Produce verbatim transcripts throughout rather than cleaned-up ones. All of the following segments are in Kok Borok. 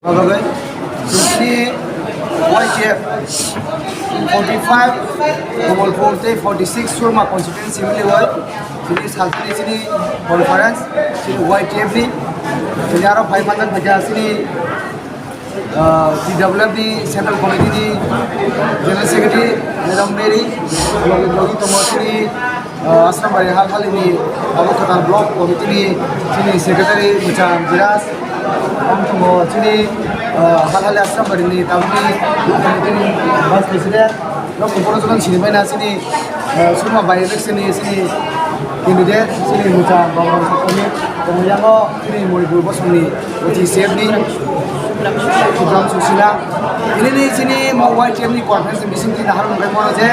Bagwi chini Y T F forty five, Kobolpur tei forty six Surma constituency milwi chini salsani chini conference chini Y T F ni chini aro phai manjak phaikha chini, ah, T W F ni Central Committee ni General Secretary Madam Mary, logi logi tongo chini ah, Asrambari Halhalini Abo Kwtal Block Committee ni chini Secretary Mucham Biraj, ang tongo chini, ah, Halhali Asrambari ni tabukni Block Committee ni Vice President, Block Committee ni sini baina chini, ah, Surma by election ni chini candidate chini Mucham Baba Sakoni, tongo yango chini Moripur Bosong ni O T C F ni Subram Susila. Ini ni chini mo Y T F ni conference meeting di nahar mungkai mono je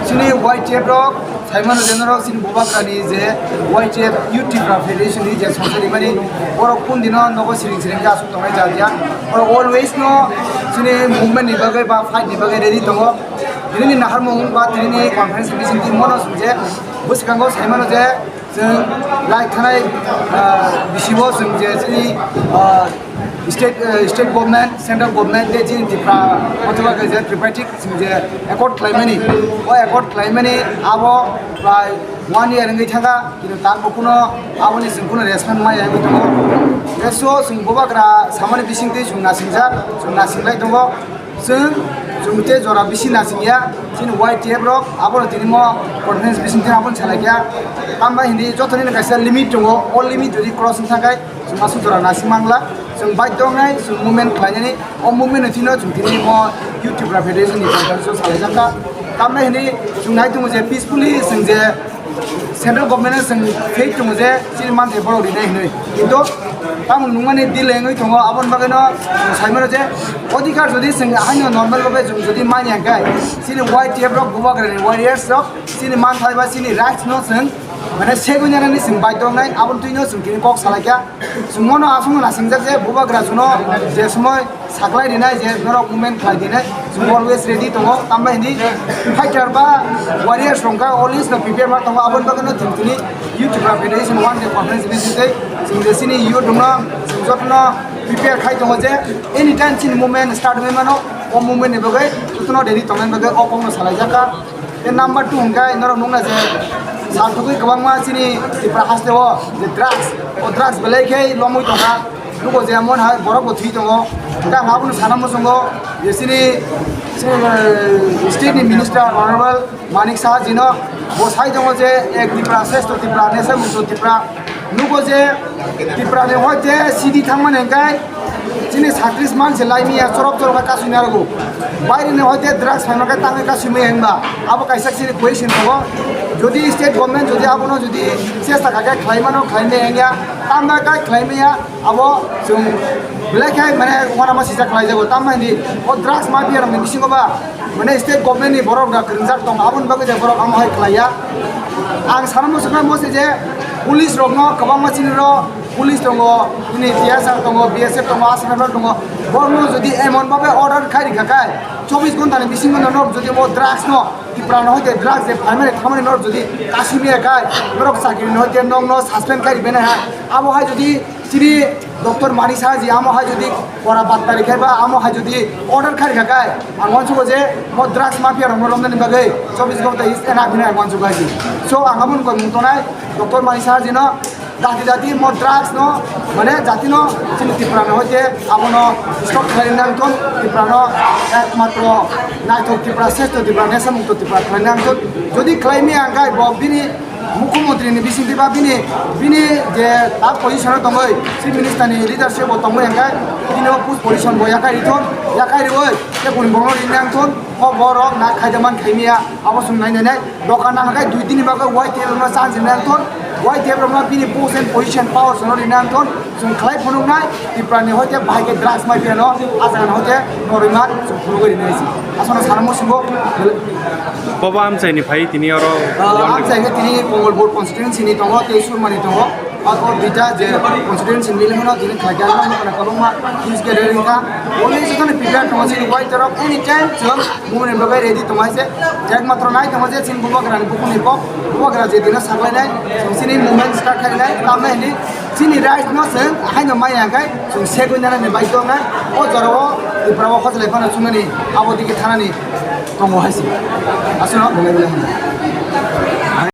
chini Y T F rok Saimano je norok chini Bubagrani je Y T F Youth Tipra Federation ni je songsa rimani borok kun dino nogo siring siring khe aswk tongnai jatia. Borok always no chini movement ni bagwi ba fight ni bagwi ready tongo. Tini ni naharmung ba tini ni conference meeting di mono song je bwskango saimano je chwng lai thanai, ah, bisibo chwng je chini, ah, state, ah, state government, central government tei chini Tripura othoba khe je tripartite chwng je accord khlaimani, o accord khlaimani abo prai one year wngwi thangkha, kintu tamo kuno aboni chwng kuno response maya wngwi tongo. Tei so chwng Bubagra samani bisingtwi chwng nasingjak, chwng nasinglai tongo. Chwng, chwng tei jora bisi nasingya, chini Y T F rok abono tini mo conference bisingtwi abono salaikha. Tambai hindi jotoni no kaisa limit tongo, o limit jodi cross wngkha khe chwng aswk jora nasing mangla. Chwng baidhyo wngnai chwng movement khlainani, o movement ni thwino chwng tini mo Youth Tipra Federation ni conference o salaijakha. Tambai hindi chwng nai tongo je peacefully chwng je central government no chwng faith tongo je chini manthai borok rinai hinwi. Kintu tamoni nungmani delay wngwi tongo, aboni bagwino chwng saimano je odhikar jodi chwng haino normal bhabe chwng jodi manya hwnkhe chini Y T F rok Bubagrani warriors rok chini manthai ba chini rights no chwng mane segwi nanani chwng baidhyo wngnai, aboni twino chwng tini kok salaikha. Chwng mono aswkno nasingjak je Bubagra chwngno je somoi saklai rinai je norok movement khlai dinai, chwng always ready tongo. Tambai hindi fighter ba warriors rok kha always no prepare ma tongo, aboni bagwino chwng tini Youth Tipra Federation one day conference ni bisingtwi chwng je chini youth rokno chwng jotono prepare khai tongo je anytime chini movement start wngwi mano, o movement ni bagwi jotono ready tongnani bagwi o kokno salaijakha. Tei number two hwnkhe norok nukna je salthogwi kwbangma chini Tripura hasteo je drugs, o drugs belai khe lomwi tongkha. Nugo je emon hai borok bo thwi tongo. Hwnkhe ang abono sana muchungo je chini, chini, eh, state ni minister honorable Manik Saha jino bo sai tongo je ek Tripura, shrestho Tripura, nesa mukto Tripura. Nugo je Tripura ni hoite C D thangmani hwnkhe chini satris man se lai miya chorok chorok khe kasui narwgo. Baire ni hoite drugs phaima khe tangwi kasui maya hinba abo kaisa chini question tongo. Jodi state government jodi abono jodi chesta kha khe khlai mano khlai maya hinya, tamo khe khlai maya abo chwng belai khe mane uanama sijak khlai jago. Tamo hindi o drugs mafia rok ni bisingo ba mane state government ni borok da kwrwngjak tongo, aboni bagwi je borok amo hai khlaiya. Ang sana muchungma mo se je police rokno kwbangma chini ro police tongo, ini T S R tongo, B S F tongo, aswk tongo. Borokno jodi emon bhabe order khai rikha khai chobbish ghonta ni bisingo norok jodi o drugs no Tripura no hoite drugs je phaimani thamani norok jodi kasimi khai norok chakri no hoite nokno suspend khai ribena ha. Abo hai jodi chini Doctor Manik Saha ji amo hai jodi pora battari khai ba amo hai jodi order khai rikha khai ang uansugo je mo drugs mafia rokno romnani bagwi chobbish ghonta is enough hinwi ang uansugo hai. So ang aboni koi mung tongnai Doctor Manik Saha ji no dati dati mo drugs no mane jati no chini Tripura no hoite abono stop khlai nang thon Tripura no ekmatro naithok Tripura shrestho Tripura nesa mukto Tripura khlai nang thon jodi khlai mi ang khai bo bini Mukhyamantri ni bisingtwi ba bini, bini je tak position o tongwi, Chief Minister ni leadership o tongwi hwnkhe, bini o post position bo yakhai rithon, yakhai riwi, tei buini bongno rinai wngthon, o borok na khaida man khaimaya, abo chwng nai nai nai, dokan nang khe dui din ni bagwi Y T F rokno chance rinai wngthon, Y T F rokno bini post and position powers no rinai wngthon, chwng khlai phunuknai, Tripura ni hoite bahai khe drugs mafia no, ah jaga ni hoite norwi man, chwng phunugwi rinai se. Aswkno sana muchungo. Bobo amchaini phai tini oro. Ah, amchai khe tini Kobolpur constituency ni tongo, tei Surma ni tongo. Ah, o duita je constituency ni hwnwi tini khlai kha, ano kana kwbangma news gathering kha. Only jotoni prepare tongo, chini Y T F rok anytime chwng movement ni bagwi ready tongo hai se. Ekmatro nai tongo je chini Bubagra ni bukhuk ni kok, Bubagra je dino saklainai, chwng chini movement start khainai, tamnai hwnwi Chini right no chwng haino maya hwnkhe chwng segwi nanani bai tongnai. O jorao Tripura o hojelai phano chungnani abo digi thanani tongo hai se. Aswkno belai belai hambai.